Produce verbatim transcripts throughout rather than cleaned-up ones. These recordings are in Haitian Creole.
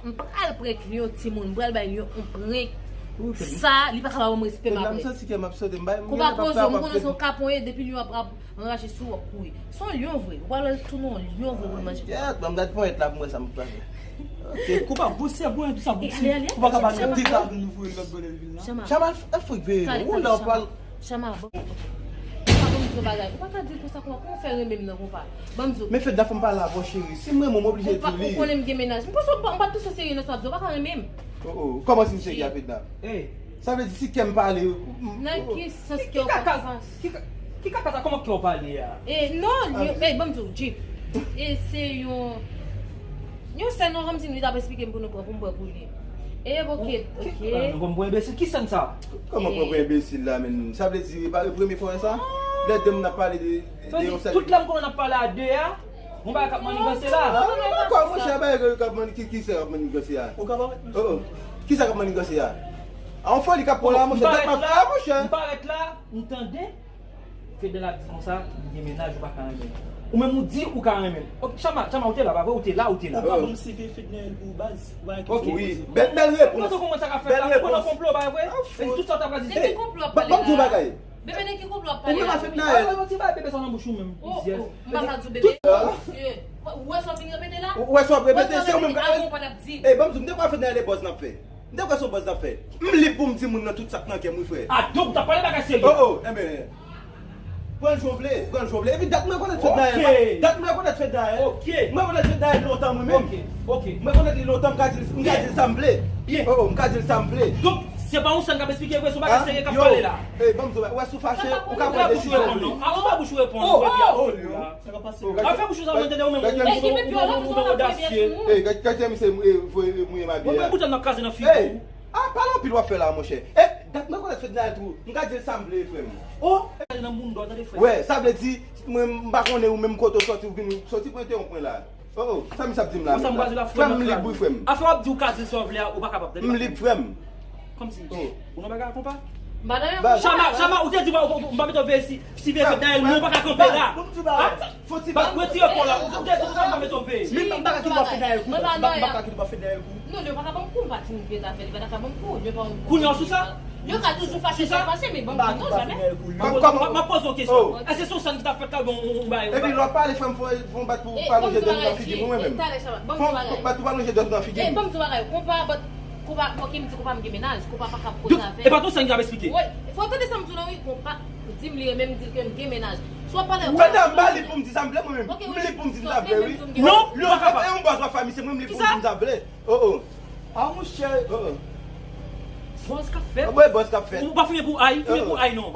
M pral prank Lion timoun, m pral bay Lion yon prank. Sa, li pa ka ba m respè m apre. Konpa poze, m konnen se yon kapon ye, depi Lion ap, ap anraje sou w ap kouri. Se yon Lion vre, ou pral tounen yon Lion vre pou l manje. Yèt, ban m gad ponyèt la pou m wè sa m pral fè. Ok, konpa, bousi, bousi, bousi. Konpa ka ba nou dega vin nou voye lòt bò de vil la. Chama, al fèk veye nou. Ou la, ou pral Chama, bon. Konpa, ban m di w bagay. Ou pa ka di l konsa, konpa. Kòman w fè renmen m nan, konpa? Ban m di w. Men Fedna, fò m pale avè w, cheri. Si m renmen w, m oblije di w li. Ou konnen m gen mennaj. M panse w pa, ou pa t tou serye nan sa w ap di. Ou pa ka renmen m. Oh, oh. Kòman si m serye a, Fedna? Sa vle di si kè m pale. Nan ki sans kè w pa ka. Ki kaka sa? Kòman kè w pale a? E non, e ban m di w, Jeep. E se yon Yon sèn non, kòmsi li t ap esplike m pou nou pran, pou m pran pou li. E ok, ok. Nou konn pran enbesil, ki sèn sa? Kòman pran pou enbesil la, men? Sa vle di, e pa premye fwa sa? Lè de moun ap pale de, de yon sèn. Tout lè m konnen n ap pale a de a, yon bagay k ap manniganse la. Ah, men pa kwè, monchè, bagay k ap manni-, ki, ki sèn k ap manniganse a? Ou ka parèt, mesye. Oh, oh. Ki sèn k ap manniganse a? A yon foli k ap pran la, monchè, dat m ap fè, monchè. M parèt la, m tande. Fedna ap di konsa, li gen mennaj, ou pa ka renmen l. Ou menm ou di ou ka renmen l. Ok, Chama, Chama, ou te la, pa vre? Ou te la, ou te la. Ou pa ban m seve Fednaelle pou baz. Ou pa gen kesyon poze. Bèl, bèl repons. Ou pa konprann sa k ap fèt la? Ou nan konplo, pa vre? E tout sa w ta pral di. De ki konplo w ap pale la? Ban m di w bagay. Bebe, de ki konplo w ap pale la? Ou menm a Fednaelle. Ou ti bay bebe sa nan bouch ou menm. Oh, oh, m pa ka di w bebe. Mesye. Ou wè sa w ap vin repete la? Ou wè sa w ap repete, se ou menm k ap di. E, ban m di w, m te kwè Fednaelle e buzz n ap fè. M te kwè se yon buzz n ap fè. M lib pou m di moun nan tout sa k nan kè m, wi, frè. Ah, donk, w t ap pale bagay serye. Oh, oh, enben. Pran l jan w vle, pran l jan w vle. Epi dat mwen rekonèt Fednaelle. Dat mwen rekonèt Fednaelle. Ok. Mwen rekonèt Fednaelle lontan, mwen menm. Ok, ok. Mwen rekonèt li lontan, m ka di l, m ka di l sa m vle. Byen. Oh, oh, m ka di l sa m vle. Donk, se pa yon sèn k ap esplike vre, se yon bagay serye k ap pale la. Eh, ban m di w, wè, si w fache, ou ka pran desizyon w vle. Ouvè bouch ou reponn, ouvè byen. Sa ka pase. Al fè bouch ou sa mwen tande ou menm ou odasye. Ey, gad, gad jan misye mouye, mouye, mouye mabye a. Mwen bouton nan kraze nan figi ou. Ey, ah, pale anpil w ap fè la, monchè. E, dat mwen rekonèt Fednaelle tou. M ka di l sa m vle, frè m. Oh, nan moun dò, tande frè. Wè, sa vle di, mwen, m pa konnen ou menm kote w sòti, ou vin sòti pwente yon pwen la. Oh, oh, sa misye ap di m la menm la? Frè m, m lib, wi, frè m. Afè w ap di ou ka di l sa w vle a, ou pa kapab, tande. M lib, frè m. Kòmsi. Oh. Ou nan bagay la, konpa? M pa nan yon bagay. Chama, Chama, ou te di m, ou, ou, m pa mete w veye si, si veye Fednaelle, men ou pa ka kanpe la. Fò ti bal. Retire kò w la. Ou te di konsa, m pa mete w veye. Men m pa ka kite w ap fè Fednaelle kou, baz. M pa ka kite w ap fè Fednaelle kou. Non, yo pa ka ban m kou, m pa di m vye zafè, li pa ta ka ban m kou, yo pa ban m kou. Kounye a sou sa? Yo ka toujou fache, fache, men ban m kou, non, jamè. M ap poze yon kesyon. Èske se yon sèn ki t ap fèt la, oubyen yon, yon bagay? Epi lè w ap pale, frè m, fò, fò w bat pou w pa lonje dwèt nan figi m, mwen menm. Fò w bat pou w pa lonje dwèt nan figi m. Ban m di w bagay, konpa, bat Konpa, ok, m di konpa m gen mennaj, konpa pa ka poze avè m. E pa t yon sèn ki t ap esplike. Wi, fò w tande sa m di w la, wi, konpa di m li renmen m, di l ke m gen mennaj. Si w ap pale. Fè dam ba li pou m di sa m vle, mwen menm. M li pou m di sa m vle, wi. Non, ou pa kapab. E yon bòz pa fanmi, se mwen m li pou m di sa m vle. Oh, oh. Ah, monchè. Oh, oh. Bòz k ap fèt. Mwen bòz k ap fèt. Ou pa fimen pou ay, fimen pou ay non.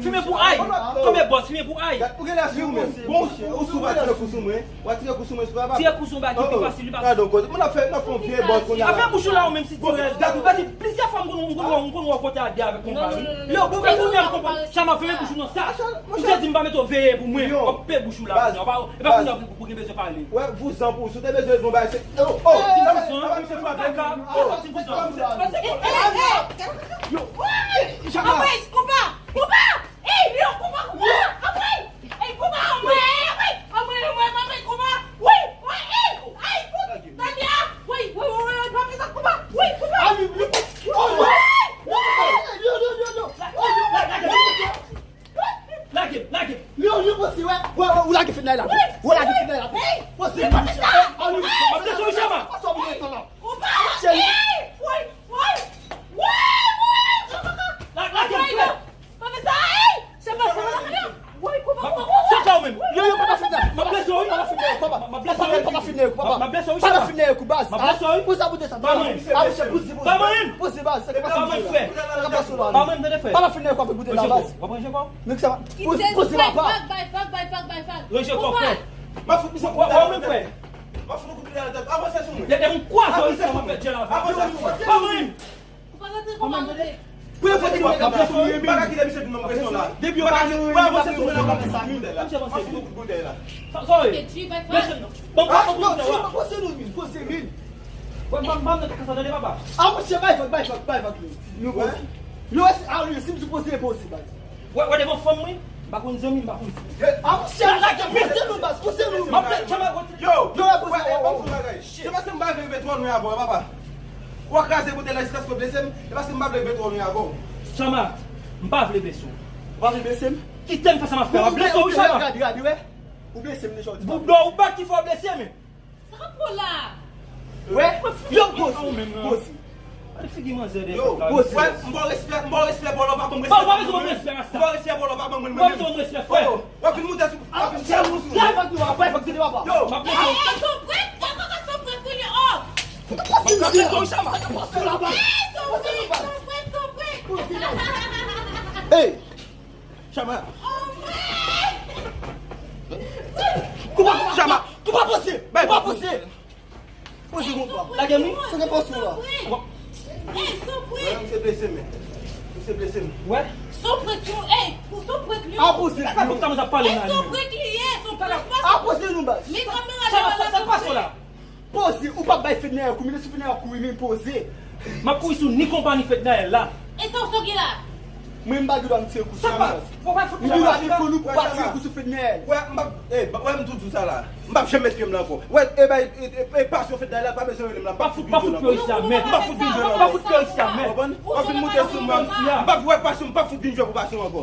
Fimen pou ay. Konbyen bòz, fimen pou ay. Ou gen la sou ou menm. Bon, ou sou pa tire kou sou mwen. W a tire kou sou mwen, se pa pa. Tire kou sou mwen ki pi fasil, li pa. Gadon kote. Moun ap fè, n ap fè yon vye bòz kounye a la. Afè bouch ou la ou menm si ti rèl. Gad ou pati plizyè fwa m konn, m konn, m konn wè w kote a de avèk konpa yo. Yo, bon, men kounye a m konprann. Chama, fèmen bouch ou non sa. Ou te di m pa mete w veye pou mwen. W ap pe bouch ou la kounye a. E pa kounye a pou, pou gen bezwen pale. Wè, vouzan pou ou. Si w te bezwen bon bagay, se. Oh, oh, ti vouzan. Kaka. Oh, ti vouzan. Yo, Chama. Anmwey, konpa, konpa. Ey, yo, konpa, konpa. Anmwey. Ey, konpa, anmwey, anmwey, anmwey, anmwey, anmwey, konpa. Wi, wi, ey, ey, fout, Tania. Wi, wi, wi, wi, pa fè sa, konpa. Wi, konpa. Wi, wi, wi. Lage, lage. Yo, yo, poze, wè. Wè, wè, ou lage Fednaelle la. Wè, lage Fednaelle la. Poze, pa fè sa. M ap blese w, Chama. Konpa. Ey, wi, wi. Wi, wi. Lage, lage. Pa fè sa, ey! Se pa sa, non. Woy, koupa, koupa, koupa. Sot la ou menm. Yo, yo, papa Fednaelle. M ap blese w, wi. Papa Fednaelle, papa. M ap blese w, wi. Papa Fednaelle, kou, baz. M ap blese w, wi, papa. Papa Fednaelle, kou, baz. M ap blese w, wi. Pou sa pou desann. Pa manyen m. Pou sa, pou desann. Pa manyen m. Pou sa, baz. Sa k ap pase la. Pa manyen m. Sa k ap pase la. Pa manyen m, tande frè. Papa Fednaelle, kou, ap goute la, baz. W ap ranje kò w? Nèg sa, pou, pou se papa. Fag, bay, fag, bay, fag, bay, fag. Ranje kò, frè. M ap fout misye kout pye nan tèt. M ap fout kout pye nan tèt. Avanse sou mwen. Dèdè m kwaze w isi a, m ap fè djèl avè w. Avanse sou mwen. Pa manyen m. Ou pa rantre kòman ou te. Pou yo fè ti mwen k ap fè sou mwen, m pa ka kite misye vin ban m presyon la. Depi yo pa jere, m pa ka fè sa. Misye panse m. Sa w ye? Mesye, ban m pran pou mwen, wa. Poze nou, poze nou. Wè, ban m, ban m nan kaka sa, tande, papa. A, monchè, bay vag, bay vag, bay vag, nou. Nou poze. Nou wè, a, wi, si m di poze, poze, baz. Wè, wè, devan fanm mwen. Pa konn zanmi m, pa konn. A, monchè, lage, poze nou, baz, poze nou. M ap met Chama kote. Yo, yo, poze, wè, wè, wè, wè. Se paske m pa vle rive twò lwen avè w, papa. W a kraze bouton la jiskaske w blese m, e paske m pa vle rive twò lwen avè w. Chama, m pa vle blese w. Ou pa vle blese m? Kite m fè sa m ap fè. W ap blese w, wi, Chama. Gade, gade, wè. Ou blese m deja, ou di pa. Boudo, ou bat ki fè w blese m. Sa k ap pran la? Wè, yo, poze, poze. Gade figi manzè de. Yo, poze. Wè, m ba w respè, m ba w respè, bolo, pa ban m respè. Ba w pa bezwen ban m respè, rasta. M ba w respè, bolo, pa ban m, mwen menm. Ba w bezwen ban m respè, frè. Bolo, w ap vin moute sou, w ap vin moute sou. Yo, m ap moute. Ey, son prèt, kaka son prèt, wi, oh. Sa k ap pase la, baz? Ey, son prèt, son prèt, son prèt. Ey. Chama. Koupa, Chama. Koupa poze. Koupa poze. Poze, koupa. Lage m, wi. Sa gen poze la. Ey, son prèt. Misye blese m. Misye blese m. Wè. Son prèt, yo. Ey, son prèt, yo. A poze. Kaka pou sa mwen ap pale la. Ey, son prèt, li ye. Son prèt. A poze nou, baz. Chama, sa k pase la? Poze, ou p ap bay Fednaelle kou, men si Fednaelle kouri, men poze. M ap kouri sou ni konpa ni Fednaelle la. E sa w sot gen la? Mwen, m pa gen dwa m tire kou sou Chama. Ou pa fout m gen dwa defon ou pou pa tire kou sou Fednaelle. Wè, m p ap, e, wè, m tou di w sa la. M p ap janm met pye m la ankò. Wè, e, bay, e, e, e, pasyon Fednaelle la, pa bezwen rele m la. M p ap fout byen jwe la ankò. M p ap fout byen jwe la ankò. Konprann? W ap vin moute sou mwen. M p ap, wè, pasyon, m p ap fout byen jwe pou pasyon ankò.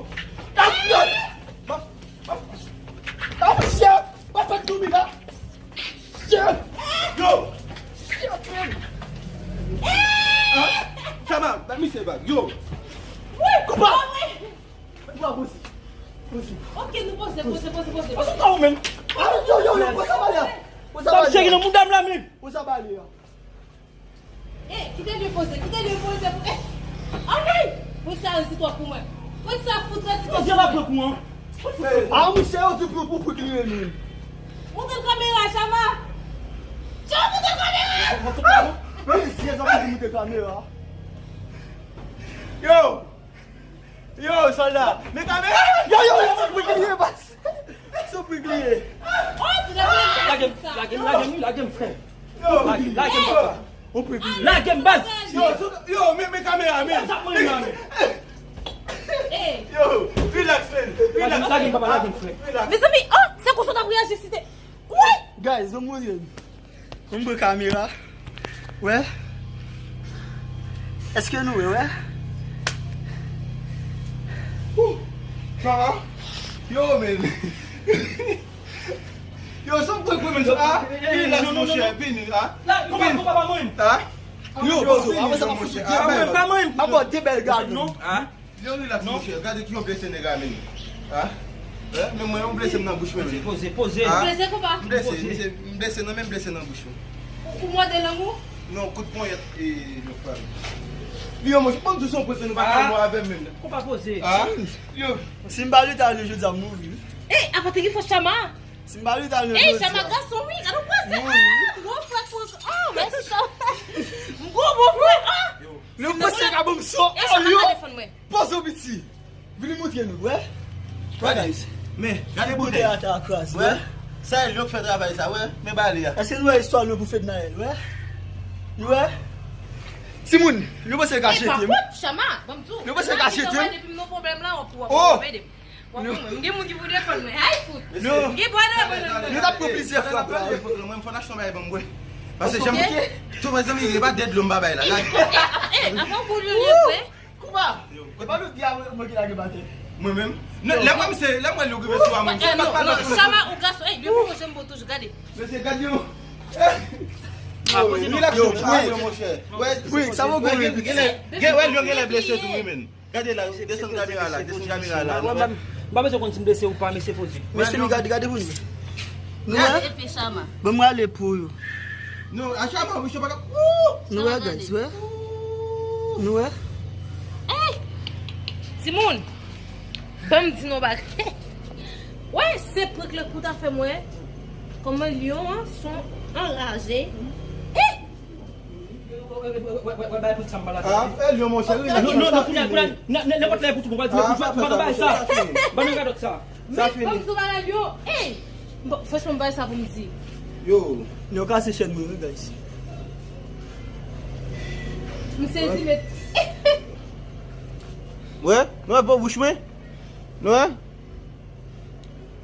Pasyon! M ap, m ap, m ap, m ap fè domi la. Shit! Yo! Shit, man! An? Chama, ba misye bag. Yo! Wi! Koupa! Koupa, poze. Poze. Ok, nou poze, poze, poze, poze. Poze kò w, man. A, yo, yo, yo, poze sa bale a. Poze sa bale a. Cheri nan mouda m la, man. Poze sa bale a. Ey, kite li poze, kite li poze pou, ey! Anmwey! Pran sa rezi twòp pou mwen. Pran sa fout rezi twòp pou mwen. Poze la pran kou an. A, monchè, yo di pou, pou, pou kliye nou. Montre l kamera, Chama. Chama, montre l kamera! Mwen, si yo di montre kamera. Yo! Yo, sòlda, men kamera! Yo, yo, yo, se pou kliye, baz. Se pou kliye. Lage m, lage m, lage m, wi, lage m, frè. Yo, lage m, papa. Lage m, baz. Yo, yo, men, men kamera, men. Yo, relax, man. Relax. Lage m, papa, lage m, frè. Relax. Mezanmi, oh, se konsa w t ap reyaji si te, wi! Guys, ban m montre nou. Ban m pran kamera. Wè. Èske nou wè, wè? Woo! Sa va? Yo, men. Yo, sa m pran kò, men. Ah, relax, monchè, vini, ah. Yo, poze, apre sa, m ap fout ou de bèl gad. M ap ba w de bèl gad. Yo, relax, monchè. Gade ki yon blese nèg la, men. Ah? Eh, men mwen, yon blese m nan bouch mwen, men. Poze, poze, poze. Ah? Blese konpa? M blese, misye, m blese nan men, m blese nan bouch mwen. Ou, ou mòde lang ou? Non, kout ponyèt, e, lòt pa. Yo, monchè, ban m di w se yon pwofesyon, nou pa ka mò avè m menm. Konpa poze. Ah? Yo. Si m pa lite a jodi a, m mouri. Ey, apa te gen fòs Chama? Si m pa lite a jodi a. Ey, Chama gason, wi, gade w pase. Ah, gwo frè, gwo frè. Oh, mèsi, Chama. Gwo, gwo frè, ah. Yo. Lè w panse ka ban m son, oh, yo. Poze w piti. Vini montre nou, wè. Wè, guys. Men, gade bouda. Bouda ata kraze, wè. Sa e Lyon k fè travay sa, wè. Men bale a. Èske nou wè istwa Lyon pou Fednaelle, wè? Nou wè? Timoun, nou panse ka jete m? Epa, Chama, ban m di w. Nou panse ka jete m? Depi m nan pwoblèm la, w ap, w ap ede m. W ap pran mwen. M gen moun ki pou defann mwen. Ay, fout. M gen bwa nan mwen. Nou t ap pran plizyè frap la. Mwen, fò n achte yon bagay ban m bwè. Paske jan m, tou mezanmi, e pa dèdlo m pa bay la. Gade. Eh, eh, eh, avan w boule li vre. Koupa! E pa nou ki a mwen ki lage batè. Mwen menm? Non, lè mwen se, lè mwen li rive sou a mwen, se pa, pa nan. Chama ou gason, ey, depi mwen janm bon toujou, gade. Mesye, gade yo. Ah, poze non. Yo, yo, monchè. Wè, wi, sa mwen gen, gen, gen, wè, yo gen lè blese tou, wi, men. Gade la, desann kamera la, desann kamera la, nou wè. M pa bezwen konn si m blese ou pa, mesye poze. Mesye, nou gade, gade pou nou. Nou wè? Gade epe Chama. Bon, mwen ale pou yo. Non, a Chama, wi, se pa ka. Nou wè, guys, wè? Nou wè? Ey! Timoun, ban m di nou bagay. Wè, se prank la pou ta fè mwen. Kòman Lyon an son anraje. Ey! Ah, eh, Lyon, monchè, wi. Non, non, non, kounye a, kounye a, nenpòt lè pou tou, mwen pa di, mwen pa nan bagay sa. Ban m radòt sa. Sa fini. Ban m di bagay yo. Ey! Bon, franchman, m pa sa pou m di. Yo. Yo kase chèn mwen, wi, guys. M sezi, men. Wè, nou wè bò bouch mwen? Nou wè?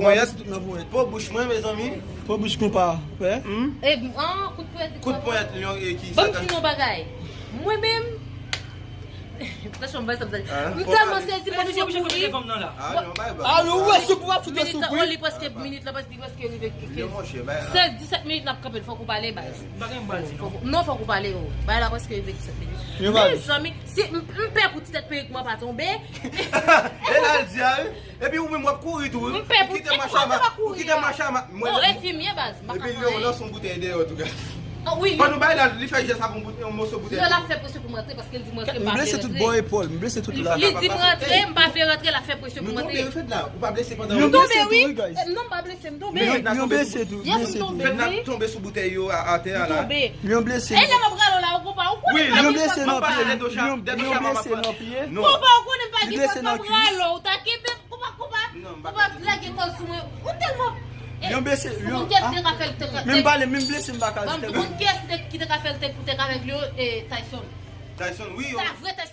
ponyèt. Tout nan ponyèt. Po bouch mwen, mezanmi. Po bouch konpa, wè. Hmm? E, ah, kout ponyèt. Kout ponyèt, lyon, e ki sa? Ban m di nou bagay. Mwen menm, franchman, m pa sa m di. M tèlman sezi, m oblije mouri. Ah, non, bay, bay. Ah, non, wè, sou pou ap fout sou pou. Li prèske, minit la, li prèske rive. Yo, monchè, bay la. Sèz, disèt minit n ap kanpe, fòk ou pale, baz. M pa gen m pral di, non. Non, fòk ou pale, o. Bay la, prèske rive disèt minit. Mezanmi, si m, m pè pou ti tèt perik mwen pa tonbe. E la, l di a, wi. Epi ou menm w ap kouri tou, wi. M pè pou ti tèt mwen pa kouri. Ou kite machama. Mwen, oh, enfimye, baz. M pa ka fè anyen. Epi Leon lanse yon boutèy deyò tou, gad. Ah, wi, li. Pandan nou bay la, li fè jès ak yon bout-, yon moso boutèy. Non, l ap fè presyon pou m antre paske l di m antre, m pa vle rantre. M blese tout bò epòl, m blese tout la. Li di m rantre, m pa vle rantre, l ap fè presyon pou m antre. Nou tonbe, wi, fèt la. Ou pa blese pandan. M tonbe, wi. Non, m pa blese, m tonbe. Fèt la tonbe sou boutèy yo a, atè a la. M tonbe. Yon blese. E lè m ap rale w la, ou konpa, ou konnen m pa gen fòs konpa. Yon blese nan pye. Konpa, ou konnen m pa gen fòs, m ap rale w, ou ta kenbe, konpa, konpa. Konpa, lage kò sou mwen. Ou tèlman. Yon blese, yon blese. Ou konn kiyès ki te ka fè l te ka. Men m pale, men m blese, m pa ka. Ban m di, ou konn kiyès ki te, ki te ka fè l te, te ka avèk li, e, Tyson. Tyson, wi, yo. Sa vre, Tyson.